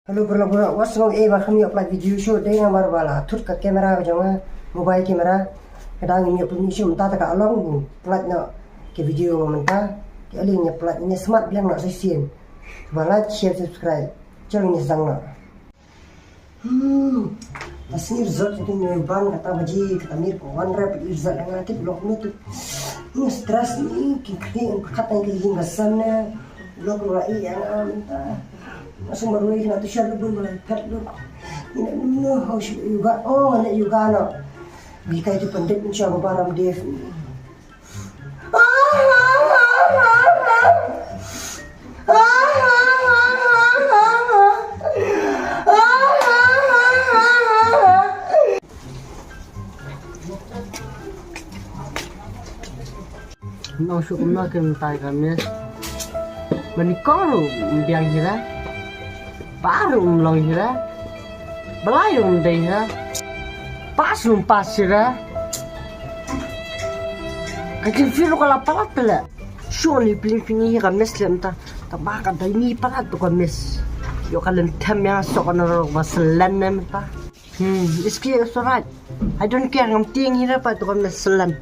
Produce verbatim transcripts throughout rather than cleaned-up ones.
Hello, paralok, paralok, wat sngew ei ba kham ïoh pynlait video shuh, dei namar ba la thut ka camera ka jong nga, mobile camera. Ka dang ngim ïoh pynlait shuh mynta, te ka long pynlait noh ka video mynta. Te ale ngin ïa pynlait, ngin ïa smat biang noh sa shisien. Ba like, share, subscribe. Jong ngin ïa sdang noh. Hmm. Ka sngi result ka dei ban kata baje, kata mir ka wan rep, i result nga tip lok ni tu. Ni stress ni, ki khlieh ka khat nang ki ling ka san na. Lok la i ïa nga mynta. Nga shu marwei na tu sha lubun la phet lut. Ni na no how shu yoga, oh, na yoga no. Bi kai tu pandit ni sha ba ram def. Nong suk kumno kim tai ka miss. Mani kong ru mbiang hira. Baru mlong hira. Belai um dei hira. Pas um pas hira. Ka jin firu kala palat tele. Surely pling pling hi ka miss lem ta. Ta ba ka dai ni palat tu ka miss. Yo ka len tem ya sok na ro ba selen nem ta. Hmm, iski is alright. I don't care, ngam tieng hira pa tu ka miss selen.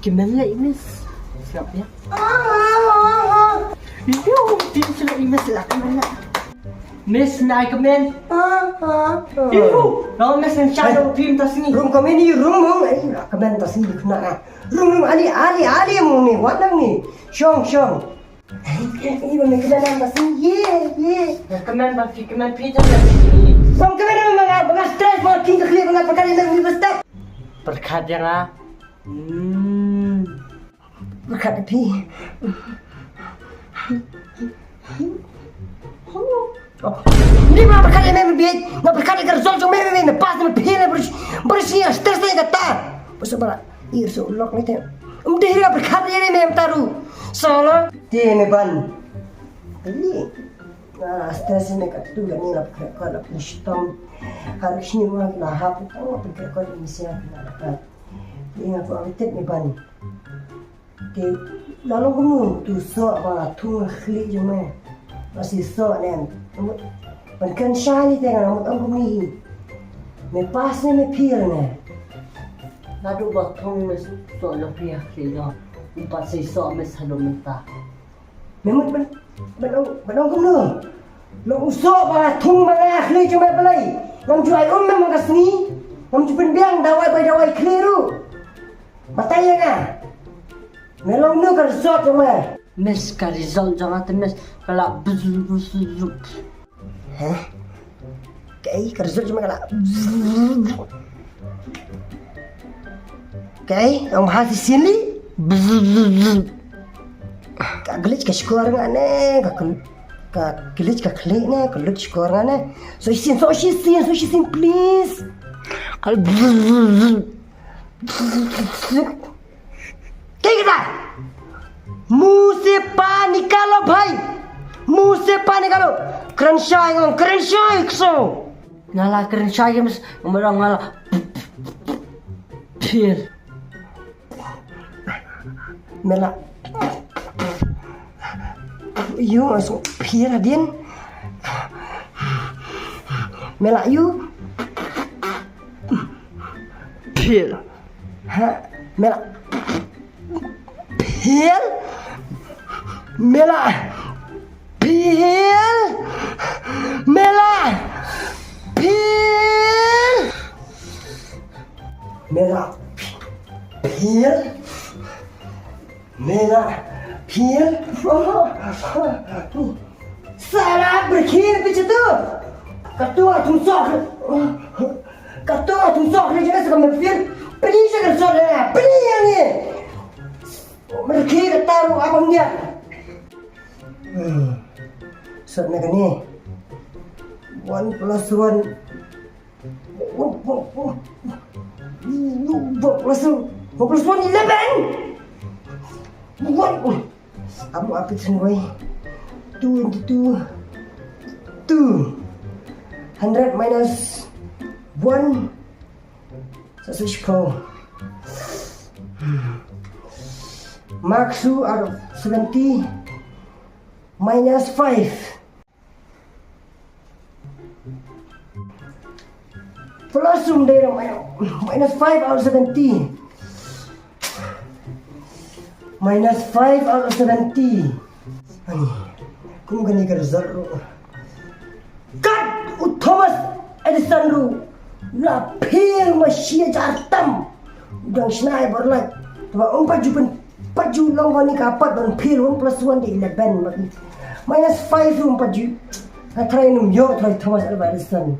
Ki men la i miss. Siap ya. Yo, tin sila i miss la ki men la. Miss na ki men. Yo, no miss na cha do pim ta sini. Rum ka men ni rum mong ai la ka men ta sini kena. Rum rum ali ali ali mong ni wat nang ni. Shong shong. Ai, ai, ba me kena nang ba sing, ye, ye. Ba kena ba phi, kena phi ta ba sing. Song kena nang ba nga, ba nga stress, ba nga king ka khlieh, ba nga pakai nang ni ba step. Pyrkhat ïa nga. Hmm. Pyrkhat ïa phi. Oh. Ni ba pyrkhat ïa me, me bieit, na pyrkhat ïa ka result jong me, me, me, me pass, me phi, me bris, bris ni stress ni kata. Pasal ba Ir su lok ni te. Um dei ra pyrkhat ri ri mem taru. Solo. Te me ban. Ni. Ah, stress me ka tu la ni la pyrkhat ko la pun shitom. Harus ni wa la hap tang la pyrkhat ko ni sia na dapat. Ni aku ang tet me ban. Te la long kumno tu so ba thung khlieh jong me. Ba si so nen. Ban kren shai ni te nga mut ong kumne hi. Me pass ne me fail ne. Naduh ba thung me soh ïa phi ha khlieh jong. Me pat sei soh me sa lum mynta. Me mut ban, ban ong, ban ong kumno. Long u soh ba thung ma nga ha khlieh jong me balei. Ngam ju ai um me ma ka sngi. Ngam ju pynbiang dawai bai dawai khlieh ruh. Batai ïa nga. Me long kumno ka result jong me. Miss, ka result jong nga te miss ka la bzz, bzz, bzz. Heh? Kaei ka result jong me ka la bzz, bzz, bzz. Kaei ong bha shisien li. Bzz, bzz, bzz. Ka glitch ka score nga ne ka kl-, ka glitch ka khlieh ne ka lut score nga ne. So shisien, so shisien, so shisien please. Ka bzz, bzz, bzz. Kaei kata? Muh se pa nikalo bhai. Muh se pa nikalo. Kren shai ngong, kren shai kso. Nga la kren shai ke mes, ngam dang nga la. Pir. Me la. Ïoh, asu pir hadien. Me la ïoh. Pir. Ha, me la. Pir. Me la. Pir. Me la. Pir. Me la. Pir. Me la pir. Sala berkhir pe chetu. Kato a thung sok. Kato a thung sok ni jelas ka mepir. Pini sa ka sok na. Pini yang ni. Berkhir taruh abang dia. Hmm. Sok na kani. One plus one. One plus one, one plus one, eleven. One. Amu apit sungwai. Two into two. Two. Hundred minus one. Sa shu shiphew. Mark two out of seventy. Minus five. Plus um dei ra minus five out of seventy. Minus five out of seventy. Ani, kum kane ka result ruh. Kat u Thomas Edison ruh la fail ma shi hajar tam. U dang shna ïa bor lait. Te ba um pat ju pyn pat ju long kane ka pat ban fail, one plus one dei eleven. Minus five ruh um pat ju. Nga try num ïoh try Thomas Alva Edison.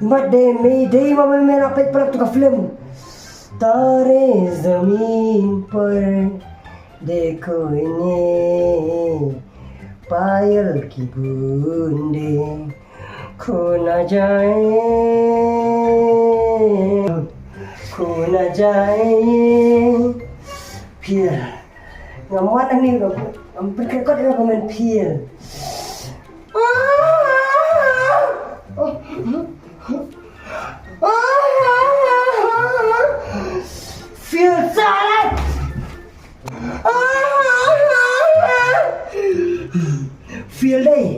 Mat dei me dei ma me me la peit palat tu ka film. Tare zameen par dekho inhe payal ki boonde kho na jaye, kho na jaye. Pir. Ngam wan ani ngam, ngam pyrkhat kot ïa ka men pir. Pir salah. Pir dei.